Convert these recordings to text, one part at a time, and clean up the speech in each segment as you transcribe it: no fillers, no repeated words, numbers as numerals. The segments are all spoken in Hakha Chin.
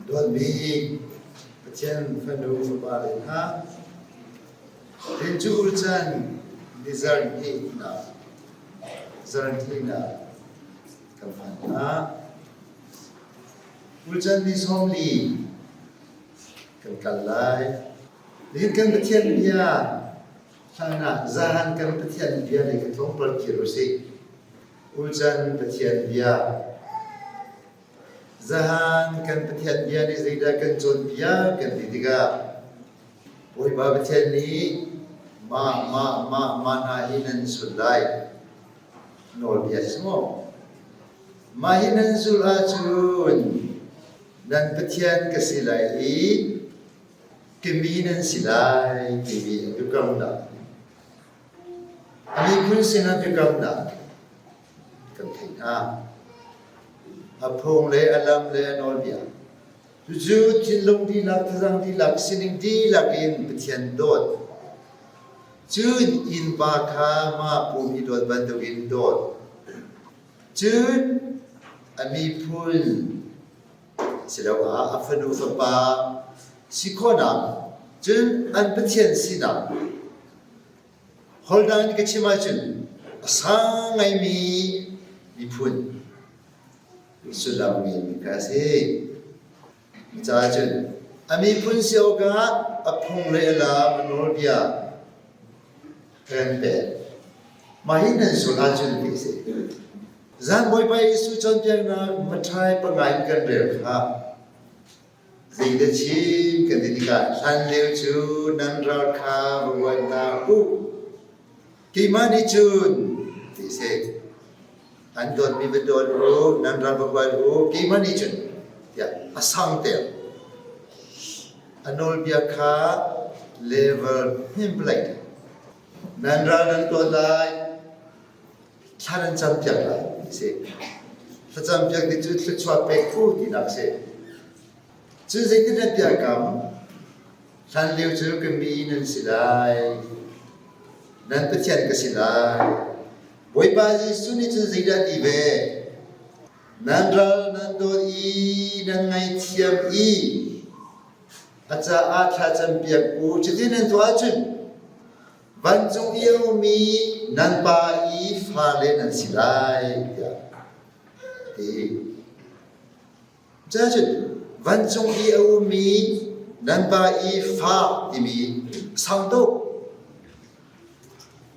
Dawtmi Pathian fanu fapa le hna, rin cu ulcan ni zarhnihnak zarhnihnak kan phan hna. Ulcan ni 40 kan kal lai. Nihin kan Pathian bia hlan ah zahan kan Pathian bia lei ka tlawmpal kir usih. Ulcan Pathian bia Zahan kan Pathian bia nih zeidah kan cawnpiak kan ti tikah Bawipa Pathian nih mah mah mah mah hna hi nan zul lai nawlbia si maw? Mah hi nan zulh ahcun nan Pathian ka si lai i ka mi nan si lai timi a biakamnak. A miphun sinah biakamnak kan theih hna. A phung le a lam le a nawlbia. Cucu thinlung dihlak, thazaang dihlak, sining dihlak in Pathian dawt. Cun innpa kha mah pum i dawt bantukin dawt. Cun a miphun asiloah a fanu fapa si khawhnak, cun an Pathian sinak Holh dang in ka chim ahcun a sang ngaimi miphun sullam ngeimi kha a si. Cucaah cun a miphun si awkah a phung le a lam a nawlbia kan pek. Mah hi nan zulh ahcun ti a si. Zan Bawipa Jesuh cawnpiaknak Maṭhai panga in kan rel kha Zeidah chim kan ti tikah hlanlio cu nan ral kha va ruat hna u. Keimah nih cun ti a si. An dawtmi va dawt u, nan ral va ruat u, keimah nih cun tiah a sangter. A nawlbia kha level hnimpleih. Nan ral nan dawt lai, thla nan campiak lai ti si. Thlacampiak ti cu thluachuah pek u tinak a si. Cun zeitindah biakam hlanlio cu ka mi nan si lai, nan Pathian ka si lai. Bawipa Jesuh nih cun zeidah ti ve? Nan ral nan dawt i nan ngaithiam i a caah thla campiak u. Cutin nan tuah ahcun Vancung i a ummi nan Pa i fale nan si lai tiah a ti. Cucun vancung i a ummi nan Pa i fa timi sang tuk.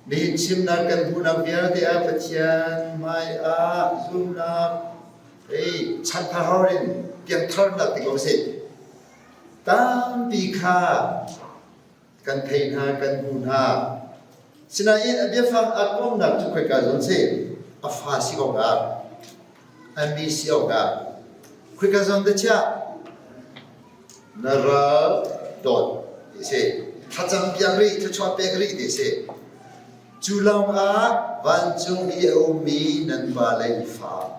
Nihin chimnak kan hmuhnak vialte ah Pathian hmai ah zumnak hei chanthar in piangtharnak ti ko sih. Tampi kha kan thei hna, kan hmu hna. Sinain a biafang aa komnak cu khoika zawn si? A fa si awkah, a mi si awkah. Khoika zawn dah chiah? Na ral dawt ti si. Thlacam piak rih, thluachuah pek rih ti si. Cu lawngah vancung i a ummi nan pa le i fa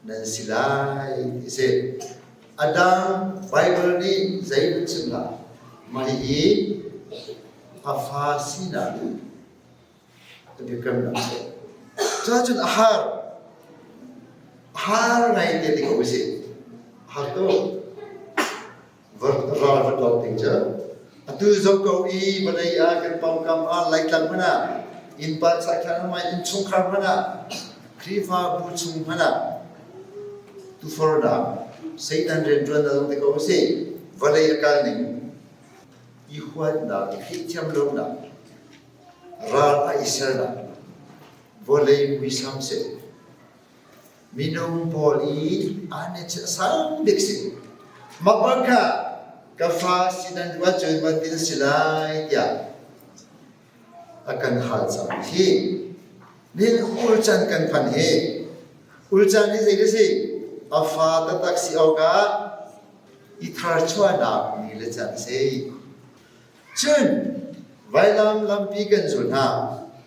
nan si lai ti si. A dang Baibal nih zei an chim hlah. Mah hihi a fa sinak a biakamnak a si. Cuahcun a har. A har ngai te ti ko usih. A har tuk. Ral va dawt ding cu. Atu zo ko i vawlei ah kan pawngkam ah Laitlang hmanh ah innpa chakthlang hmanh innchungkhar hmanh ah Khrihfabu chung hmanh ah tufornak Satan rianṭuan na zong ti ko usih vawlei a kal ning i huatnak i theihthiam lonak ral a i sernak vawlei muisam seh Minung pawl i an i a sang bik si. Mah bang kha ka fa si nan duh ahcun bantin si lai tiah a kan hal cang hi. Nihin ulcan kan phan hi. Ulcan hi zei si? A fa taktak si awkah i tharchuahnak ni le can si. Cun vailam lampi kan zul hna.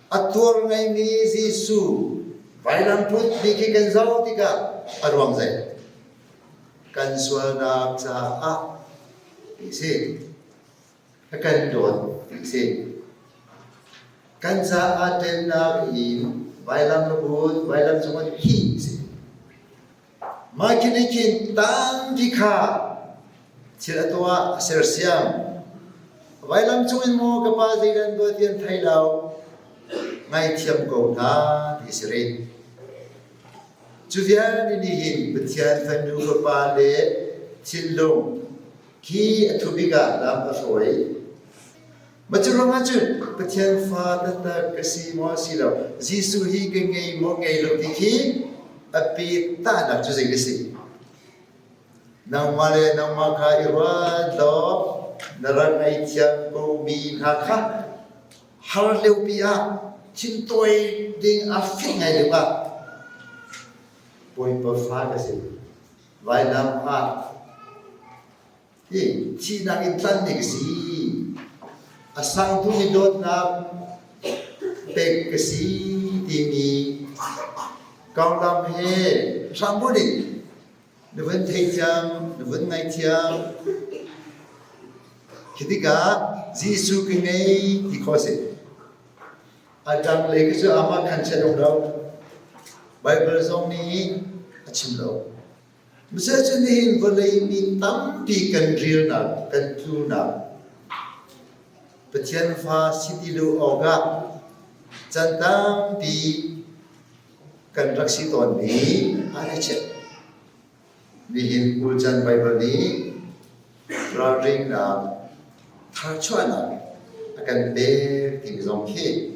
A tuar ngeimi Jesuh vailam put mi khi kan zoh tikah a ruang zei? Kan sualnak caah ti si. A kan dawt ti si. Kan caah ṭemnak in vailam na put, vailam cungah hi si. Mah khi nih khin tampi kha. Thil a tuah, a sersiam. Vailam cung in maw ka pa zeidah an tuah ti an thei lo. Ngaithiam ko hna ti si rih. Cu vialte nih hin Pathian fanu fapa le thinlung khi a thubik ah lam a hruai. Mah cu ruangah cun Pathian fa taktak ka si maw si lo, Jesuh hi ka ngei maw ngei lo ti khi a petahnak cu zei ka si? Nangmah le nangmah kha i ruat law na rak ngaihthiam komi hna kha har liopi ah thintawi ding a fek ngai lio ah Bawipa fa ka si. Vailam ah Hi thihnak in tlanmi ka si. A sangtumi dawtnak pek ka si timi konglam he hrambunh in na vun theithiam, na vun ngaithiam. Khi tikah Jesuh ka ngei ti khawh a si. A tanglei khi cu amah khan chiat um lo. Baibal zong nih a chim lo. Moses cu nihin vawlei mi tampi kan rilnak, kan tlunak, Pathian fa si ti lo awkah can tampi kan rak si tawnmi an i chep. Nihin Ulcan Baibal nih ralringnak, tharchuahnak a kan pek timi zong khi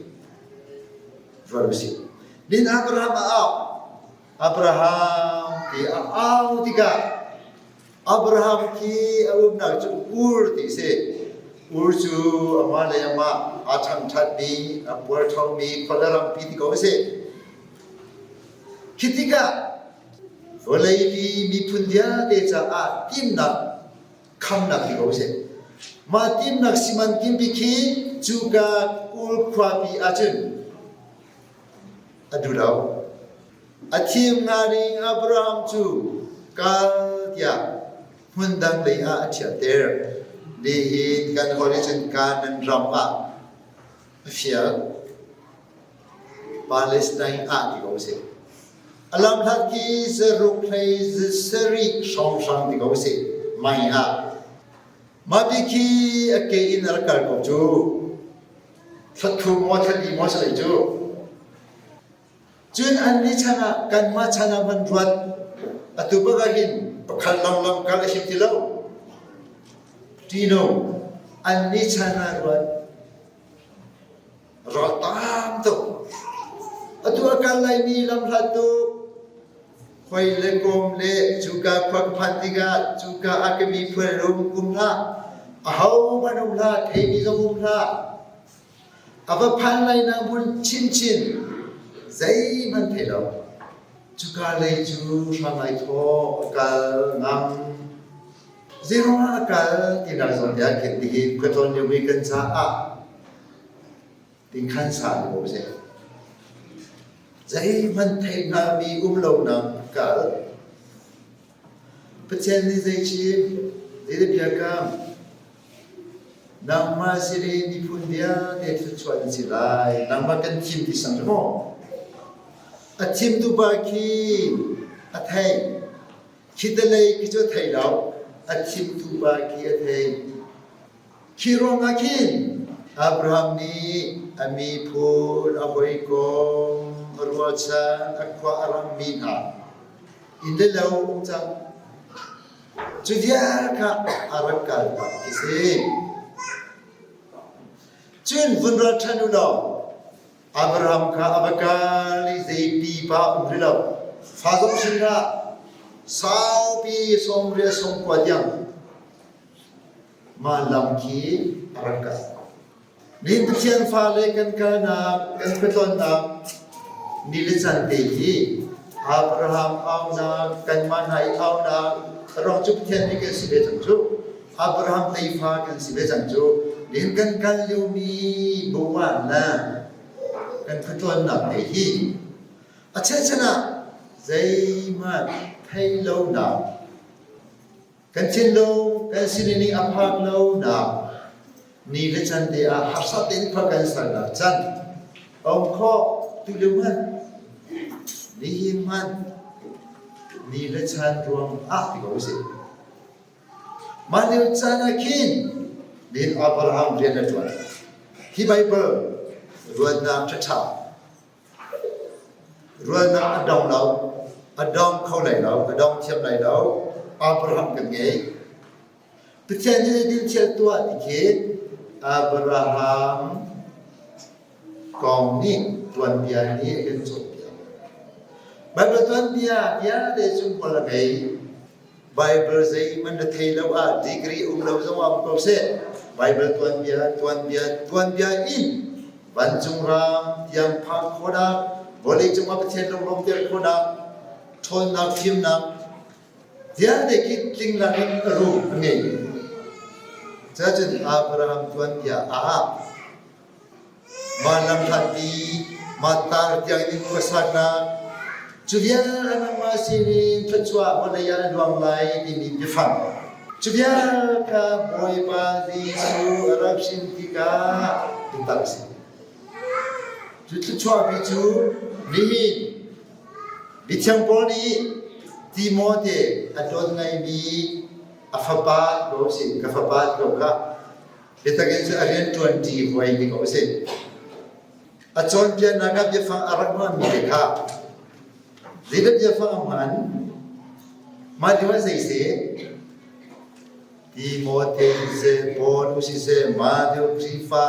ruat usih. Nihin Abraham a au. Abraham ti a au tikah Abraham khi a umnak cu Ur ti a si. Ur cu amah le amah aa ṭhangṭhatmi, a puarṭhomi khua le rampi ti ko a si. Khi tikah vawleipi miphun vialte caah timnak khamnak ti ko a si. Mah timnak siman timpi khi cuka Ur khuapi ahcun a duh lo. A thim hnga ding Abraham cu kal tiah hmun dang lei ah a ṭhialter. Nihin kan holh i cun Kanaan ram ah a fial. Palestine ah ti ko si. A lamhlat khi zaruk hlei sarih hrawnghrang ti ko si. Mai ah. Mah ti khi a ke in a rak kal ko cu. Thlathu maw thlatli maw si lei cu. Cun annih chan ah kanmah chan ah hman ruat atu bak ah hin pakhat lawnglam kal a him ti lo. Ṭino annih chan ah ruat ral tam tuk. Atu a kal laimi lamhlat tuk hoi le kom le cuka khua ka phanh tikah cuka ah ka miphun um um hlah ahohmanh um hlah theimi zong um hlah A va phan lainak hmun chinchin zeihmanh thei lo. Cuka lei cu hram ai thawh, a kal ngam. Zeiruangah a kal tinak zawn te ah khin tihin khuatlawn lio mi kan caah tingkhan sa ni ko seh. Zeihmanh thei hngalmi um lonak a kal. Pathian nih zei chim, zei biakam, Nangmah sinin miphun vialte thluachuah nan si lai. Nangmah kan thim ti sang maw? A thimtu pa khi a thei. Khi telei khi cu a thei lo. A thimtu pa khi a thei. Khi ruangah khin Abraham nih a miphun, a hawikom, a rualchan, a khua a rammi hna inn le lo um cang. Cu vial kha a rak kaltak ti si. Cun vun ral ṭhan u law Abraham kha a va kal i zei pipa um rih lo. Fa zong hrin hlah. Saupi sawmriat sawmkua tiang mah lam khi a rak kal. Nihin Pathian fale kan kalnak, kan khuatlawnnak ni le caan te hi Abraham aunak, kanmah hna i aunak, ruang cu Pathian nih kan si ve cang cu. Abraham tefa kan si ve cang cu. Nihin kan kal liomi buan le kan khuatlawnnak te hi a chechan ah zeihmanh thei lonak Kan thinlung, kan sining a phak lonak ni le can te ah harsa tein khua kan sernak can um khawh tu lio hmanh nihin hmanh ni le chan ruang ah ti ko usih. Mah lio caan ah khin nihin Abraham rian a ṭuan. Hi Baibal ruahnak ṭhaṭha ruahnak a dong lo, a dong kho lai lo, a dong thiam lai lo. Abraham kan ngei. Pathian nih zeitin thil tuah ti khi Abraham kong nih tuanbia nih a kan cawnpiak. Baibal tuanbia vialte cu hmual a ngei. Baibal zeihmanh na thei lo ah degree um lo zong ah um ko seh. Baibal tuanbia, tuanbia, tuanbia in vancung ram tiang phak khawhnak, vawleicung ah Pathian lunglawmter khawhnak, ṭhawnnak, fimnak vialte khi tling lak in a rum a ngei. Cacun Abraham tuanbia ah Mah lamhlatpi, mah tar tiang in khuasaknak, cu vial a nangmah sinin thluachuah vawlei ah a luang lai timi biafang. Cu vial kha Bawipa Jesuh a rak hrin tikah biatak a si. Cu thluachuahpi cu nihin mithiang Paul nih Timote a dawt ngaimi a fapa ti ko si, ka fapa ti ko kha Biatak in cu a rianṭuan ṭi hawi ti ko a si. A cawnpiaknak ah biafang a rak hmanmi te kha zeidah biafang a hman? Mah lio ah zei si? Timote siseh, Paul siseh, mah lio Khrihfa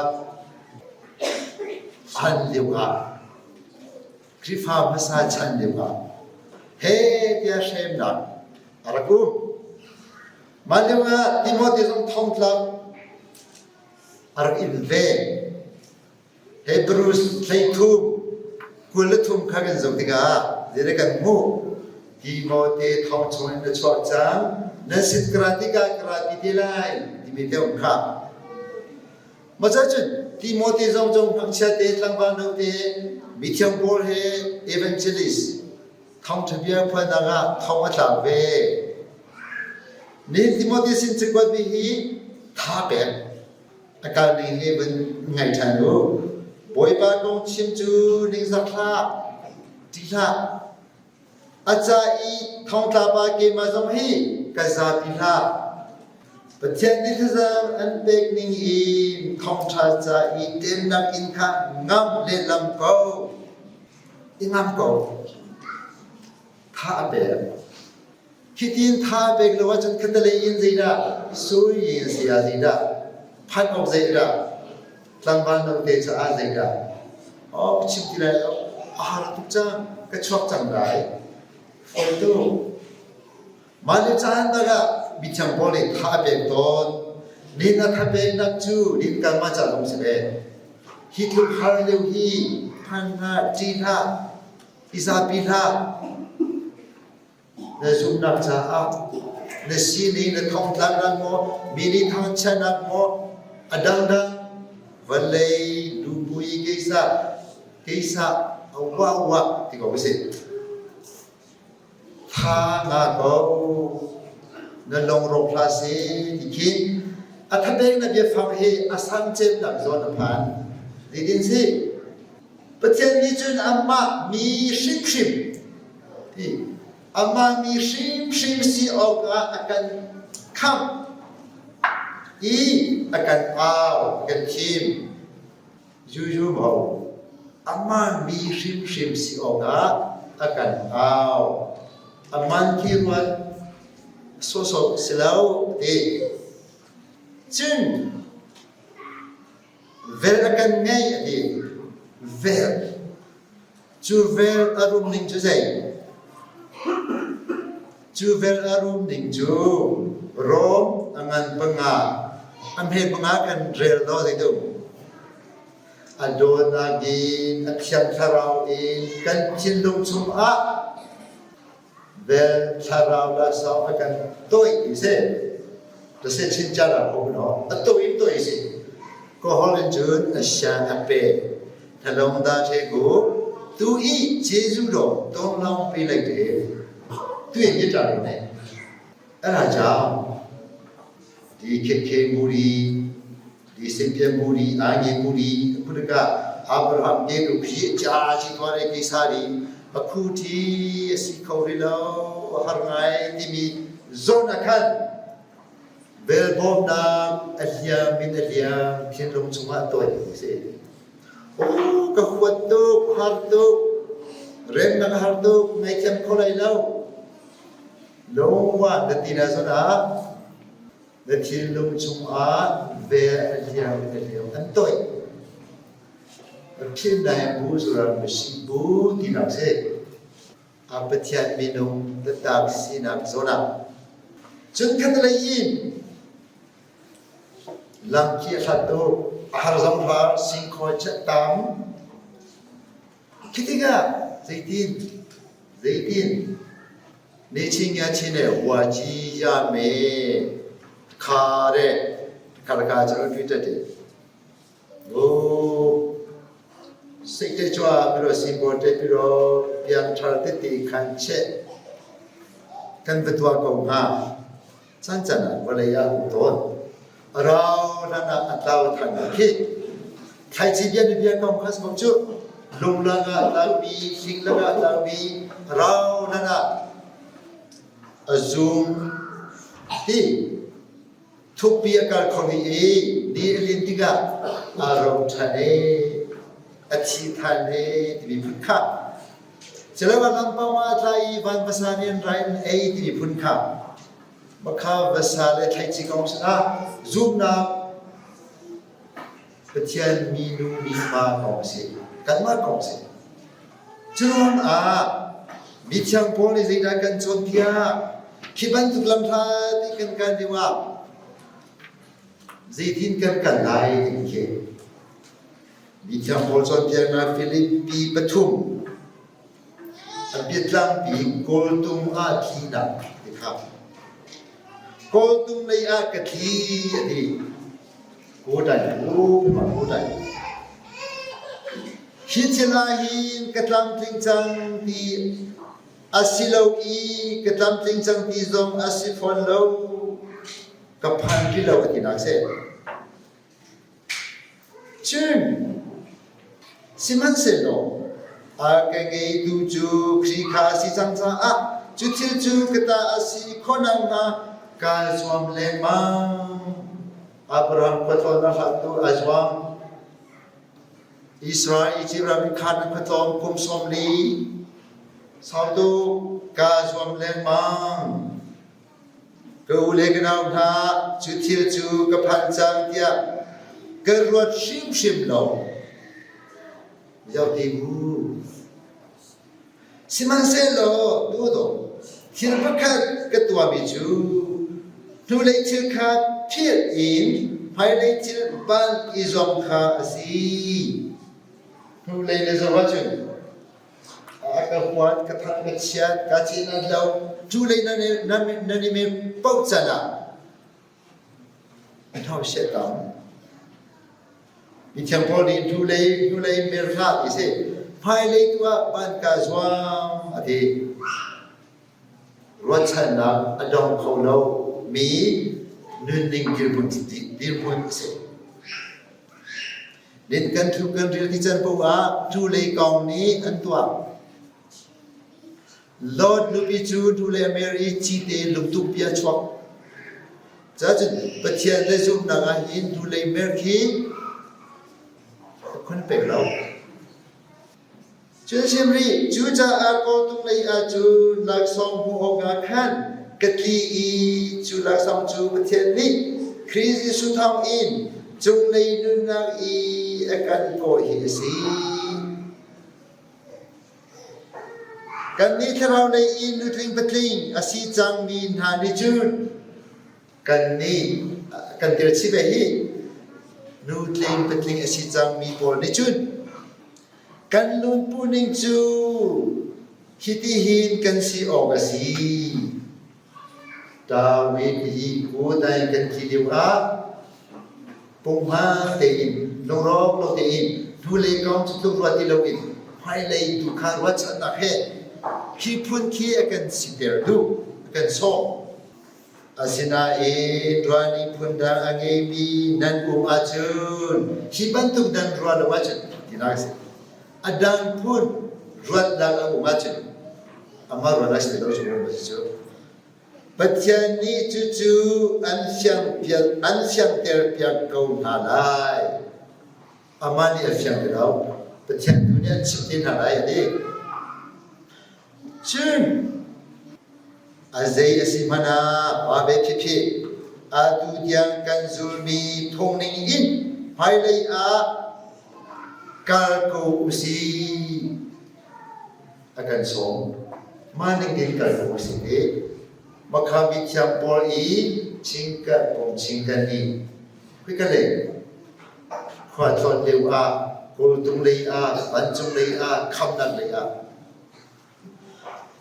chan lio ah Khrihfa hmasa chan lio ah he tiah hremnak a rak um. Mah lioah Timote zong thongtlak a rak in ve. Hebrews 13 23 kha kan zoh tikah zeidah kan hmuh? Timote thong chungin na chuak cang, nan sin ka ra tikah ka ra pi te lai timi te um kha. Mah cun Timote zong zong ngakchia te tlangval no te mithiang Paul he evangelist Thawngṭha bia phuannak ah thong a tlak ve. Nihin Timote sin cakuatmi hi tha pek a kalning hi vun ngai ṭhan u. Bawipa kong chim cu ningzak hlah, ṭih hlah. A ca i thongtla pa keimah zong hi ka zapi hlah. Pathian nih thazaang an pek ning in thawngṭha ca i ṭemnak in kha ngamh lehlam ko. I ngamh ko. Tha a pek. Hitin tha a pek lo ahcun khatalei in zeidah sui in si ah zeidah phan awk zeidah tlangval note caah zeidah oh ka chim ti lai lo a har tuk cang ka chuak cang lai fawi tu Mah lio caan tak ah mithiang Paul nih tha a pek tawn. Nin a tha peknak cu nin kanmah ca zong si ve. Hi tluk har lio hi phan hlah, ṭih hlah, i zapi hlah. Na zumhnak caah na sining na thongtlaknak maw, mi nih thangchiatnak maw, a dangdang vawlei lubui keisah keisah a wah wah ti ko si. Tha nga ko, na lungrawk hlah seh ti khin a thapek na biafang hi a sang cemnak zawn a phan. Zeitin si? Pathian nih cun amah mi hrimhrim ti amah mi hrimhrim si awkah a kan khamh i a kan au, a kan thim. Zuzu mo amah mi hrimhrim si awkah a kan au. A man khi ruat sawhsawh si lo ti. Cun vel a kan ngeih a ti. Vel. Cu vel a rum ning cu zei? Cu vel a rum ning cu Rom a ngan panga, a hme panga kan rel law zei dum. A dawtnak in, a thiang thlarau in kan thinlung chungah Vel thlarau laksawng a kan tawih ti si. Ta se chin cha la ko no. A tawih tawih si. Ko hol in cun a shan a pe. Thalong da the ku tu i Jesu do tong long pi lai te. Tu in ni ta ne. Ara chao. Di khe khe muri di simpian muri ange muri putaka Abraham te tu phi cha chi tuare ki sari akhu thi asi kho ri lo har ngai timi zon akhan. Velbawmnak a hliam in a hliam thinlung chungah tuah a si. Aw ka huat tuk, har tuk, remnak a har tuk, ngaihthiam kho lai lo. Lungwa na ti na zawn ah na thinlung chungah vel a hliam in a hliam an toih. Thin nai bu zuram si bu tinak si. A Pathian minung taktak sinak zawn ah. Cun khatlei in lam khi a hlat tuk, a har zong har, singkhaw chiah tam. Khi tikah zeitin, zeitin, ni chin ya chin e hua chi ya me kha de kha ka cu twi te Piangthar tete khan cheh kan va tuah ko hnga. Cancan ah vawlei ah um tawn. A rau hlan ah a tlau than lai khi. Thlaici bia ni bia kong kha si cu lunglang ah a tlaumi, hling lakah a tlaumi, a rau hlan ah a zum hi Thukpi a kal kho rih i ni a lin tikah aa ro ṭhan ee, a thi ṭhan ee timi phun kha. Culoah lampang ah a tla i van vasa nih an ra in ei timi phun kha. Makha vasa le thlaici kong sinah zumnak Pathian minu mipa kong a si. Kanmah kong a si. Curuangah mithiang Paul nih zeidah kan cawnpiak? Khi bantuk lamhlat i kan kal lio ah zeitin kan kal lai timi khi mithiang Paul cawnpiaknak Filipi pathum a biatlangpi kawltung ah tlinak ti kha kawltung lei ah ka tli a ti. Hi thil ah hin ka tlamtling cang ti a si lo i ka tlamtling cang ti zong a si fawn lo. Ka phan rih lo a tinak a si. Cun sihmanhsehlaw a ka ngeitu cu Khrih kha a si cang caah cu thil cu ka ta a si khawh nakhnga kaa zuam lengmang. Abraham khuatlawn a hlattu aa zuam. Israel Egypt ram in khan khuatlawm kum 40 sautu kaa zuam lengmang. Ka u le ka nau hna, cu thil cu ka phan cang tiah ka ruat hrimhrim lo. Zoh te mu. Sihmanhsehlaw duhdaw thil pakhat ka tuahmi cu hnulei thil kha philh in hmailei thil van i zuam kha a si. Hnulei na zoh ahcun a ka huat, ka thang, ka chiat, ka cin lo, culei nan i me paoh can ah a hnawhsiah tam. Mithiang Paul nih hnulei hnulei mer hlah ti si. Hmailei tu ah van ka zuam a ti. Ruahchannak a dong kho lo mi nunning dirhmun dirhmun a si. Nin kan thu kan ril ti can paoh ah hnulei kong nih an tuah. Lot nupi cu hnulei a mer i cite lungtumpi a chuak. Cacun Pathian le zumhnak ah hin hnulei mer khi a khun pek lo. Cun chim rih, cucaah kawltung lei ah cun laksawng hmuh awkah khan ka tli i cu laksawng cu Pathian nih Khrih Jesuh thawngin cunglei nunnak i a kan kawh hi a si. Kannih thlarau lei i nutling patling a si cangmi hna nih cun kannih kan tel chih ve hi nutling patling a si cangmi pawl nih cun kan lungpu ning cu hitihin kan si awk a si. David hi kutai kan thi lio ah punghman tein lungrawk lo tein hnulei kong cu tluk ruat ti loin hmailei tu kha ruahchannak he khi phun khi a kan siter duh a kan sawh. Asinain ruahning phun dang a ngeimi nan um ahcun hi bantuk nan ruah lo ahcun tinak a si. A dang phun ruatnak a um ahcun amah ruahnak si lo cu cu. Pathian nih cucu an fianterpiak ko hna lai. Amah nih a fiang ti lo. Pathian tu nih an chimh te hna lai a ti. Cun a zei a si hmanh ah pa ve khikhi atu tiang kan zulmi phung ning in hmailei ah kal ko usih. A kan sawm. Mah ning tein kal ko usih ti. Makha mithiang pawl i chingkan pom chingkan i khika lei khua tlawn lio ah kawltung lei ah vancung lei ah khamnak lei ah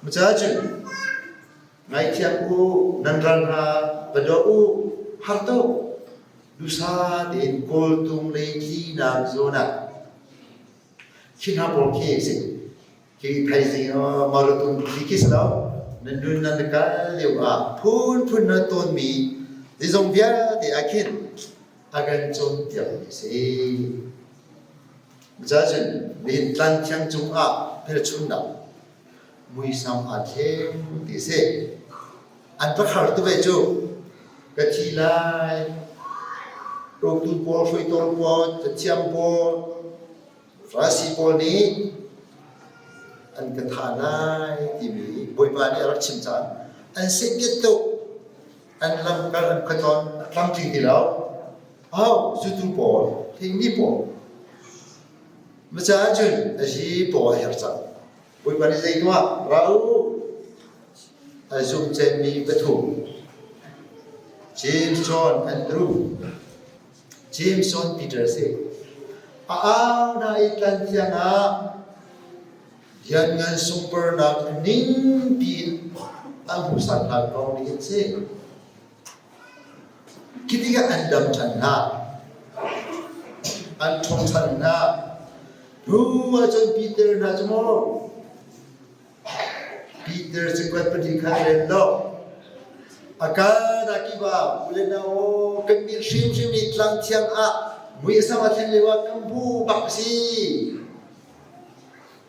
Maca cun ngaithiam u nan ral hna va daw u har tuk dusa tein kawltung lei tlinak zawn ah khi hna pawl khi a si. Khi thaizing marathon khi khi si lo nan nun nan kal lio ah phunphun na tawnmi zeizong vialte ah khin a kan cawnpiakmi a si. Cun nihin tlang thiang cungah hmelchunhnak muisam aa thleng ti a si. An va khar tu ve cu ka thi lai, rawktu pawl, hruaitawl pawl, cathiam pawl, Farasi pawl nih an ka thah lai timi Bawipa nih a rak chim caan an sehpiat tuk. An lamkal an khuatlawn a tlamtling ti lo. Au zutu pawl, hingmi pawl. Maca cun a zi paw a her cang. Bawipa nih zei tuah? Ra u! A zum cemmi pathum. James, John, Andrew. James, John, Peter si. A au na i tlan thiang ah lianngan sunparnak ning piin a hmuhsak hna kong nih hin si. Khi tikah an dam ṭhan hna, an ṭhawng ṭhan hna. Hnu ahcun Peter hna cu maw Peter cakuat pahnih kha rel law a kal ah kip ah u le nau aw kan nih hrimhrim i tlang thiang ah mui a sam a thleng lio ah kan bu bak a si.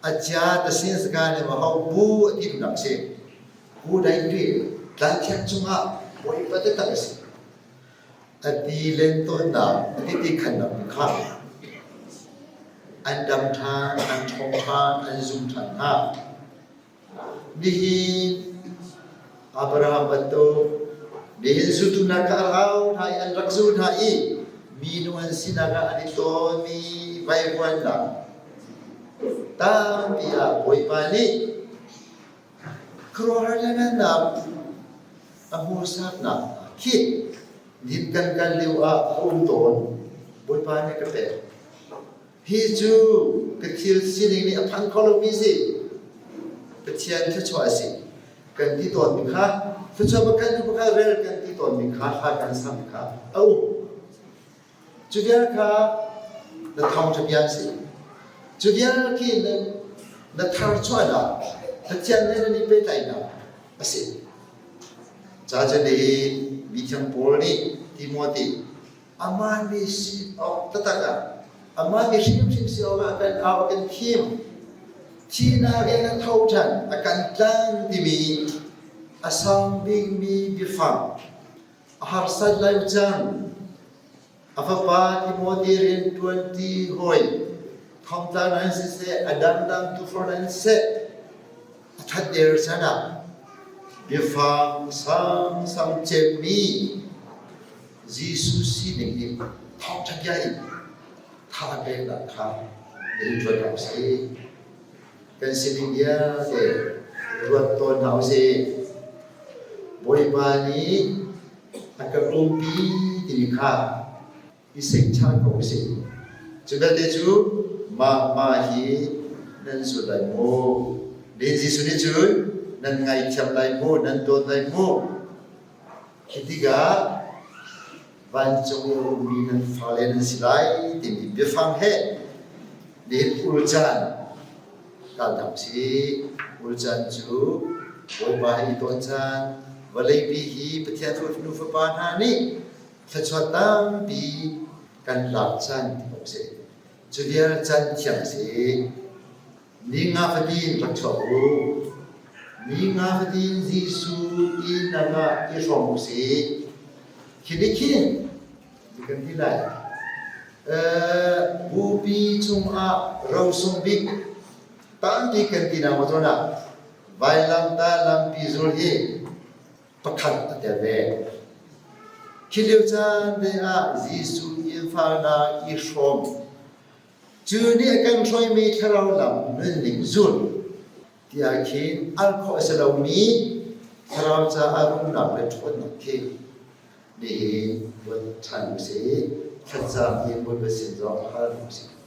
A cia ta sin saka ne ma ho bu a ti duhnak a si. Pu Daingri tlangthiang cungah Bawipa taktak a si. A ti len tawnnak, a ti khannak kha an dam ṭhan, an ṭhawng ṭhan, an zum ṭhan hna. Nihin Abraham bantuk nihin zultu hna kha a rau hna i an rak zul hna i minu an sinak ah an i tawnmi vaivuannak tampi ah Bawipa nih Khuaruahhar lianngannak a hmuhsaknak khi dim kan kal lio ah a um tawn. Bawipa nih ka pek. Hi cu ka thil sining nih a phan kho lomi si. Pathian thluachuah a si. Kan ti tawnmi kha thluachuah pakhat hnu pakhat rel kan ti tawnmi kha hla kan sammi kha a um. Cu vial kha na thawngṭha bia an si. Cu vial khi na, na tharchuahnak, Pathian he nan i pehtlaihnak a si. Ca cu nihin mithiang Paul nih Timote amah mi si awk taktak ah amah mi hrimhrim si awk ah a kan au a kan thim. Thihnak in a tho ṭhan, a kan tlan timi a sang bikmi biafang A harsat lai cang. A fapa Timote rian ṭuanṭi hawi thongtla nan siseh, a dangdang tufor nan siseh, a ṭhatder chan ah biafang sangsang cemmi Jesuh sining in thawngṭha bia in tha peknak kha na in ruat hna usih. Kan sining vialte ruat tawn hna usih. Bawipa nih a ka umpi timi kha i sengṭhan ko usih. Cu vialte cu mah mah hi nan zul lai maw? Len Jesuh nih cun nan ngaithiam lai maw? Nan dawt lai maw? Khi tikah vancung i a ummi nan fale nan si lai timi biafang he nihin ulcaan kalnak si. Ulcaan cu Bawipa he i tawn caan, vawleipi hi Pathian nu fapa hna nih thluachuah tampi kan lak caan ti awk si. Cu vial caan thiang si. Ni nga fatin rak chuak u. Ni nga fatin Jesuh ihnak ah i hrawm usih. Khi nih khin kan ti lai. Bupi chungah rosung bik tampi kan ti nak zawn ah vailamtah lampi zul hi pakhat a tel ve. Khi lio caan te ah Jesuh infarnak i hrawm cu nih a kan hruaimi thlarau lam nunning zul tiah khin al khawh a si lomi thlarau caah rumnak le ṭhawnnak khi nihin ruat ṭhan usih. Thlacam in Bawipa sin zong hal usih.